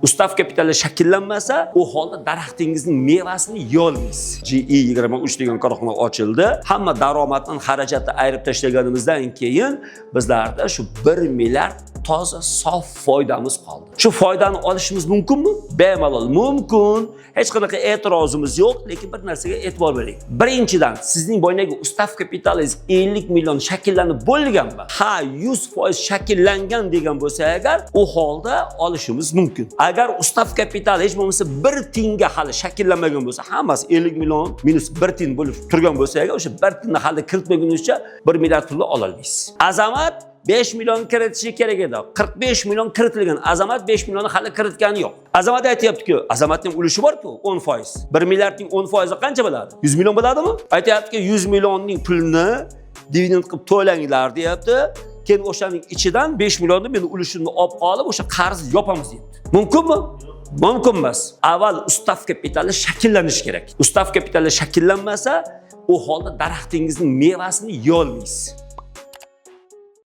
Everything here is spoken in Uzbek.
Ustav kapitali shakllanmasa, u holda daraxtingizning mevasini yeyolmaysiz. GE 23 degan korxona ochildi. Hamma daromaddan xarajatni ayirib tashlaganimizdan keyin bizlarda shu 1 milliard toza sof foydamiz qoldi. Shu foydani olishimiz mumkinmi? Bemalol mumkin. Hech qanaqa e'tirozimiz yo'q, lekin bir narsaga e'tibor bering. Birinchidan, sizning boyagi ustav kapitalingiz 50 million shakllanib bo'lganmi? Ha, 100% shakllangan degan bo'lsa agar, u holda olishimiz mumkin. Agar ustav kapitali hech bo'lmasa 1 tiyinga hali shakllanmagan bo'lsa, hammasi 50 million minus 1 tiyin bo'lib turgan bo'lsa agar, o'sha 1 tiyinni hali kiritmagunizcha 1 milliard pulni ololmaysiz. Azamat 5 million kiritishi kerak edi. 45 million kiritilgan. Azamat 5 millionni hali kiritgani yo'q. Azamat aytyapti-ku, Azamatning ulushi bor-ku, 10%. 1 milliardning 10% qancha bo'ladi? 100 million bo'ladimi? Aytyaptiki, 100 millionning pulini dividend qilib to'langlar deyapti. Keyin o'shaning ichidan 5 millionni meni ulushimni olib qolib, o'sha qarzni yopamiz deyapti. Mumkinmi? Mumkin emas. Avval ustav kapitali shakllanishi kerak. Ustav kapitali shakllanmasa, u holda daraxtingizning mevasini yeyolmaysiz.